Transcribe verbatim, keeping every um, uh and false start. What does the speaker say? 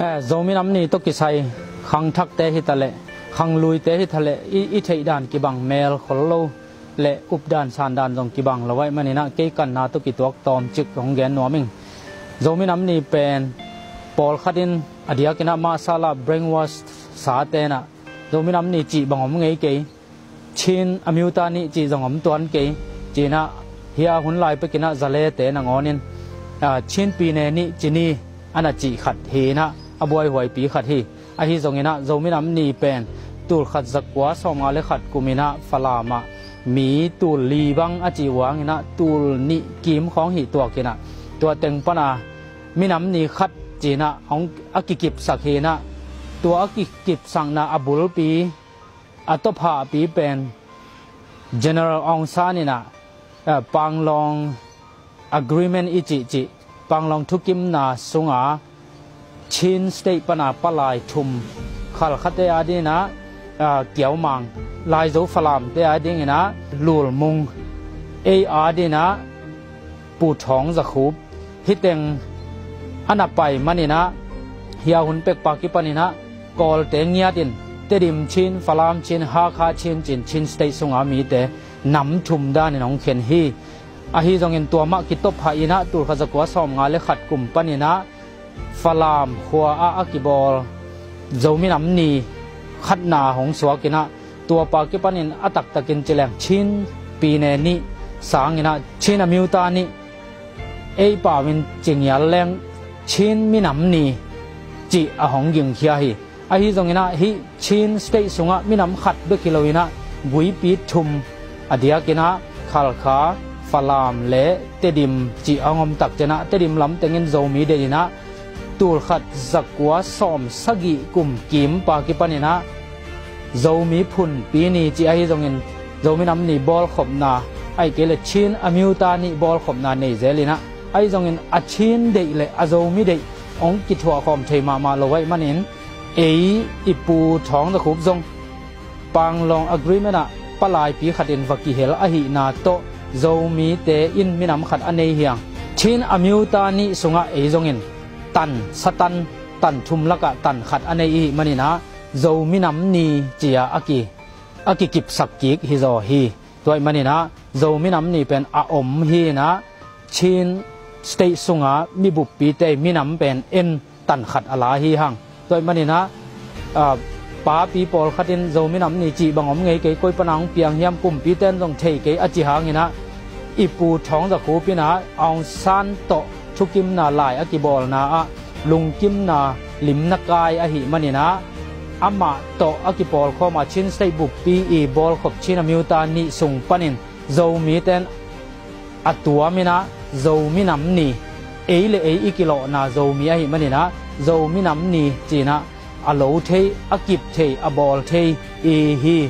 Eh, Zomi Nam Ni tawh kisai khangthakte hi taleh, khangluite hi taleh, i, i theih dan kibang, mel khol lo le updan sandan zong kibang lo ahih maninah, kei kanna tawh kituak tawmcik hong gen nuam ing. Zomi Nam Ni pen pawlkhat in a diakinah masala brainwash sa tenah Zomi Nam Ni cih bang om ngei kei, Chin Amyotha Ni cih zong om tuan kei, cinah hia hun lai pekinah zalete nangawnin, ah, Chin Pyine Ni ci ni a na cih khat hinah a buaihuaipi khat hi. Ahi zonginah Zomi Nam Ni pen tulkhat zakua sawmnga le khat kuminah Falamah mi tul li bang a cih uanginah tul nih kim khawng hih tuakinah tua teng pana minam ni khat cinah hong a kikipsak hinah, tua a kikipsakna a bulpi, a tawphahpi pen General Aung San inah, eh, Panglong Agreement i cihcih, Panglong thukimna sunga Chin State pana palai thum, Khalkhate adinginah, ah, Kiaumang, Laizo Falamte adinginah Lulmung, ei adinginah Pu Thawng Za Khup, hih teng a na pai maninah, hia hun pekpa kipaninah Kawlte ngiatin Tedim Chin, Falam Chin, Hakha Chin cin Chin State sunga mite nam thum danin hong khen hi. Ahi zongin tua mah kitawphah inah tulkhat zakua sawmnga le khat kum paninah Falam khua ah a kibawl Zomi Nam Ni khatna hong suakinah, tuapa kipanin a taktakin cileng Chin Pyine Ni sanginah Chin Amyotha Ni, ei pau in ci ngial leng Chin Minam Ni cih a hong gingkhia hi. Ahi zonginah hih Chin State sungah minam khat bek hi loinah guipi thum, a diakinah Khalkha, Falam le Tedim cih a hong om takcianah Tedim lam tengin Zomi deihinah tulkhat zakua sawmsagih kum kimpa kipaninah Zomi Phunpi Ni cih ahi zongin Zomi Nam Ni bawlkhopna, ahih kei le Chin Amyotha Ni bawlkhopna nei zelinah, ahi zongin a Chin deih le a Zomi deih hong kithuahkhawm thei mahmah lo ahih manin, ei i Pu Thawng Za Khup zong Panglong Agreement ah palaipi khatin va kihel ahihna tawh Zomite in minam khat a nei hiang. Chin Amyotha Ni sungah ei zongin tan, satan, tan thum lakah tan khat a nei ihih maninah Zomi Nam Ni ci-a a ki, a kikipsak kik hizaw hi. Tua ahih maninah Zomi Nam Ni pen a om hinah Chin State sunga mibuppite minam pen en tan khat a la hi hang. Tua ahih maninah, ah, papi pawlkhatin Zomi Nam Ni cih bang om ngei kei, koi pana hong piang hiam, kumpite in zong thei kei a ci hanginah, i Pu Thawng Za Khup inah Aung San tawh thukimna lai a kibawlna ah lungkimna limna kai ahih maninah, amah tawh a kipawlkhawma Chin State buppi i bawlkhop Chin Amyotha Ni sung panin Zomite in a tuaminah Zomi Nam Ni, ei le ei i kilawhna Zomi ahih maninah Zomi Nam Ni cinah a lo thei, a kip thei, a bawl thei i hi.